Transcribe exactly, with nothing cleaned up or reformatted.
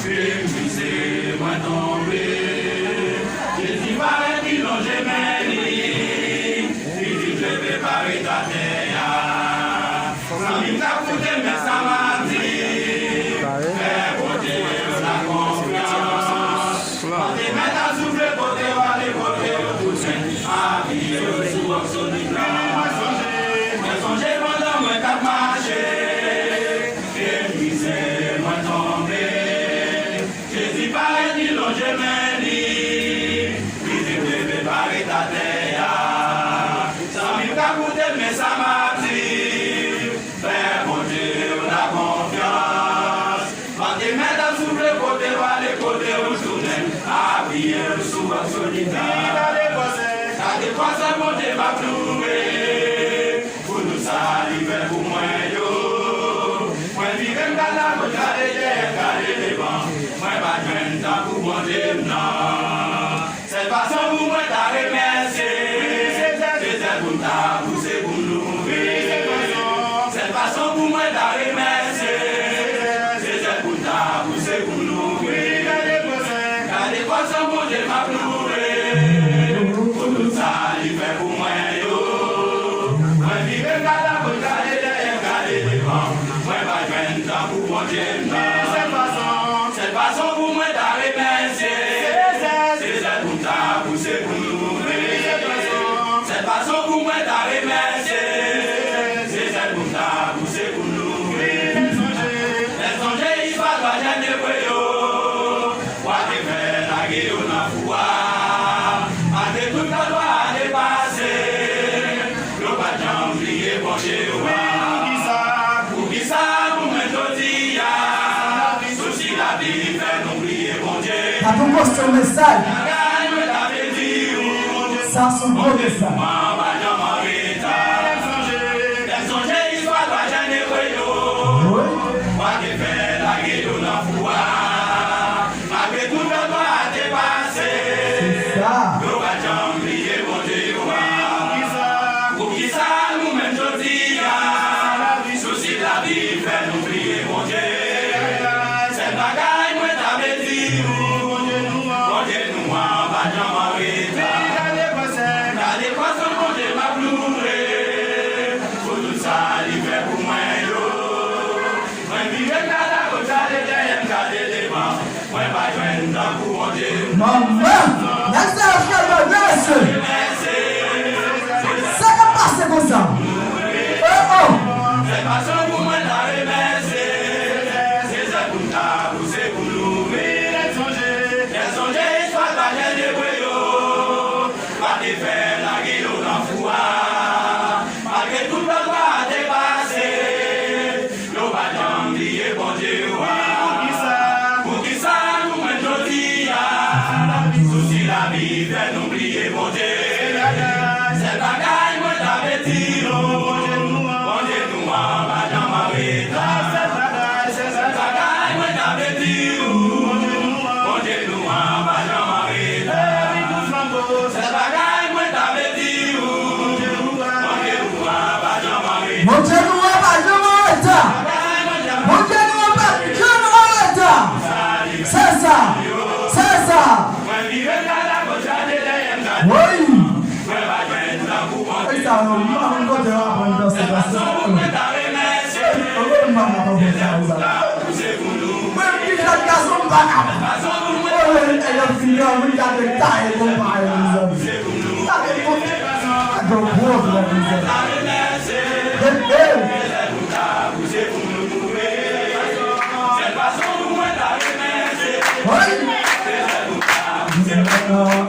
Krize mwen tonbe. Jezi parèt, li lonje men li. Li di, leve, pa ret atè a. Zanmi m k ap koute m, men sa m ap di. Fè Bondye w la konfyans. Mande mèt la soufle kote w ale, kote w tounen. Apiye w sou wòk solid la. Mwen sonje, mwen sonje pandan mwen t ap mache. E mizè mwen tonbe. Jezi parèt, li lonje men li. Li di, leve, pa ret atè a. Zanmi m ka koute m, men sa m ap di. Fè Bondye w la konfyans. Mande mèt la soufle kote w ale, kote w tounen. Apiye w sou wòk solid la. Gade pwòs Bondye m ap louwe. Pou tout sa li fè pou mwen yo. Mwen vire m gade agoch, gade dèyè, gade devan. Mwen pa jwenn tankou Bondye m nan. Sèl fason pou mwen ta remèsye. Se zèl pou m ta pouse pou m louvri. Sèl fason pou mwen ta remèsye. Se zèl pou m ta pouse pou m louvri. Gade pwòs Bondye m ap louwe. Pou tout sa li fè pou mwen yo. Mwen vire m gade agoch, gade dèyè, gade devan. Mwen pa jwenn tankou Bondye m nan. Sèl fason, sèl fason pou mwen ta remèsye. Se zèl pou m ta pouse pou m louvri. Sèl fason pou mwen ta remèsye. Se zèl pou m ta pouse pou m louvri. Lè m sonje istwa twa jèn ebre yo. Wa te fè lage yo nan fou a. Malgre tout lòt wa a te pase, yo pa t janm bliye Bondye yo a. Poukisa, poukisa pou mwen jodi a? Sousi lavi fè nou bliye Bondye. Sa tou konstwi mesaj. Bagay mwen ta vle di ou. Sa se yon gwo mesaj. Mwen pa janm anreta. Lè m sonje istwa twa jèn ebre yo. Wi. Wa te fè lage yo nan fou a. Malgre tout lòt wa a te pase, se sa, yo pa janm bliye Bondye yo a. Poukisa, poukisa nou menm jodi a, sousi lavi fè nou bliye Bondye? Sèl bagay mwen ta vle di ou, Bondye nou an pa janm anreta. Gade pwòs Bondye m ap louwe, pou tout sa li fè pou mwen yo. Mwen vire m gade agoch, gade dèyè m, gade devan. Mwen pa jwenn tankou Bondye. Manman! Nèg sa yo fè bagay, mesye! Sa k ap pase konsa? Oh, oh! Se fason pou mwen ta remèsye. Se zèl pou m ta pouse pou m louvri. Lè m sonje, lè m sonje istwa twa jèn ebre yo. Wa te fè lage yo nan fou a. Malgre tout lòt wa a te pase, yo pa janm bliye Bondye yo a. Poukisa, poukisa nou menm jodi a, sousi lavi fè nou bliye Bondye? Sèl bagay mwen ta vle di nou, Bondye nou an pa janm anreta. Sèl bagay, sèl bagay mwen ta vle di nou, Bondye nou an pa janm anreta. Sèl bagay mwen ta vle di ou, Bondye nou an pa janm anreta. Bondye nou an pa janm anreta. Bondye nou an pa janm anreta. Se sa. Se sa. Wi. Ey, sa yo, m pa konn kote yo aprann danse, danse sa yo. Ey, mwen pa ka konprann sa yo, sa. Mwen ki jèn gason, m pa ka. Oye, nèg yo fini an, wi, gade taye konpa yo, mezanmi. Gade konpa, gade gwo vre, mezanmi. Hey, hey. Oye.